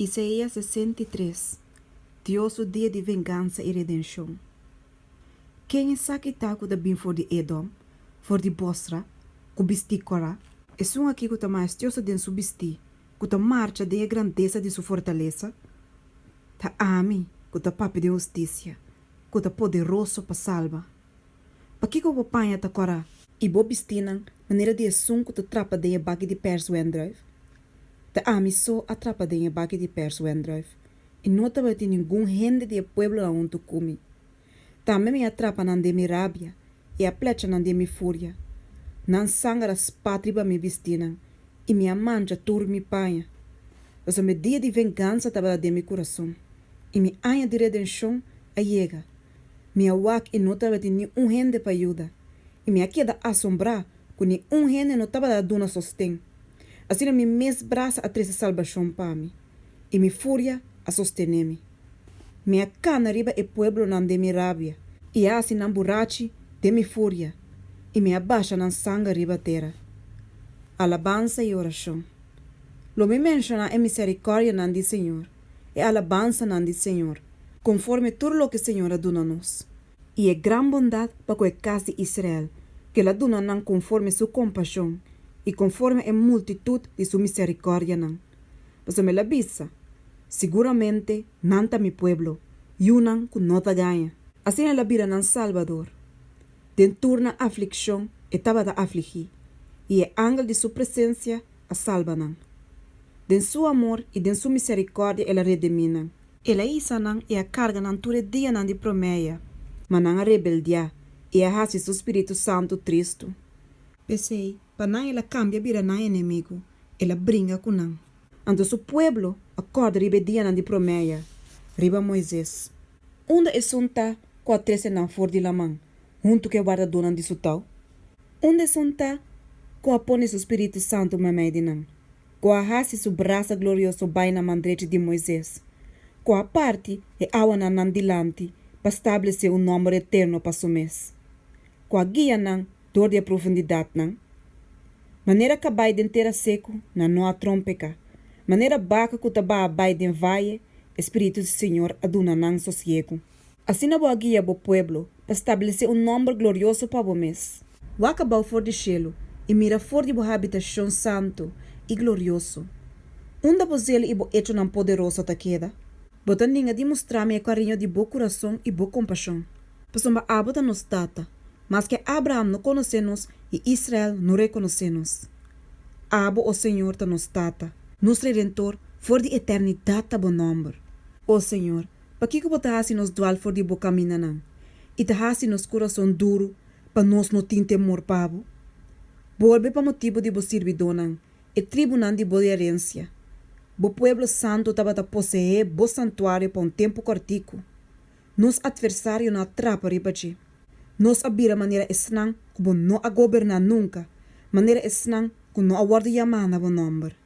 Isaías 63, Dios su dia di vengansa i redenshon. Ken esaki ta ku ta bin for di Edòm, for di Bosra, ku bistí kòrá? Esun akí ku ta maestioso den su bistí, ku ta marcha den e grandesa di su fortalesa? Ta ami ku ta papia den hustisia, ku ta poderoso pa salba. Pakiko bo paña ta kòrá i bo bistínan manera di esun ku ta trapa den e baki di pèrs wendrùif? Ta ami so a trapa den e baki di pèrs wendrùif, i no tabatin ningun hende di e pueblonan huntu ku mi. Tambe mi a trapa nan den mi rabia i a plecha nan den mi furia. Nan sanger a spat riba mi bistínan, i mi a mancha tur mi paña. Pasobra mi dia di vengansa tabata den mi kurason, i mi aña di redenshon a yega. Mi a wak i no tabatin ni un hende pa yuda, i mi a keda asombrá ku ni un hende no tabata duna sosten. Asina mi mes brasa a trese salbashon pa mi, i mi furia a sostené mi. Mi a kana riba e pueblonan den mi rabia, i a hasi nan burachi den mi furia, i mi a basha nan sanger riba tera. Alabansa i orashon. Lo mi menshoná e miserikòrdianan di señor, e alabansanan di señor, konforme tur loke señor a duna nos. I e gran bondat pa ku e kas di Israel, ku el a duna nan konforme su kompashon i konforme e multitut di su miserikòrdianan. Pasobra el a bisa, Siguramente nan ta mi pueblo, yunan ku no ta gaña. Asina el a bira nan Salbador. Den tur nan aflikshon e tabata afligí, i e angel di su presensia a salba nan. Den su amor i den su miserikòrdia el a redimí nan. El a hisa nan i a karga nan tur e dianan di promeya, ma nan a rebeldiá i a hasi su spiritu santu tristu. P'esei, pa nan el a kambia bira nan enemigu, el a bringa ku nan. Anto su pueblo a kòrda riba e dianan di promeya, riba Moises. Unda esun ta ku a trese nan for di laman, huntu ku e wardadónan di su tou? Unda esun ta ku a pone su spiritu santu meimei di nan, ku a hasi su brasa glorioso bai na man drechi di Moises, ku a parti e awanan nan dilanti pa stablesé un nòmber eterno pa su mes, ku a guia nan dor di e profundidatnan? Manera kabai den tera seku, nan no a trompeká. Manera baka ku ta baha bai den vaye, e spiritu di señor a duna nan sosiegu. Asina bo a guia bo pueblo pa stablesé un nòmber glorioso pa bo mes. Wak abou for di shelu i mira for di bo habitashon santu i glorioso. Unda bo zelo i bo echonan poderoso ta keda? Bo ta ninga di mustra mi e kariño di bo kurason i bo kompashon. Pasobra abo ta nos Tata, maske Abraham no konosé nos i Israel no rekonosé nos. Abo, o Señor, ta nos Tata. Nos Redentor, for di eternidat ta bo nòmber. O Señor, Pakiko bo ta hasi nos dual for di bo kamindanan i ta hasi nos kurason duru pa nos no tin temor pa bo? Bolbe pa motibu di bo sirbidónan, e tribunan di bo herensia. Bo pueblo santu tabata poseé bo santuario pa un tempu kòrtiku. Nos atversarionan a trapa riba dje. Nos a bira manera esnan ku bo no a goberná nunka, manera esnan ku no a wòrdu yamá na bo nòmber.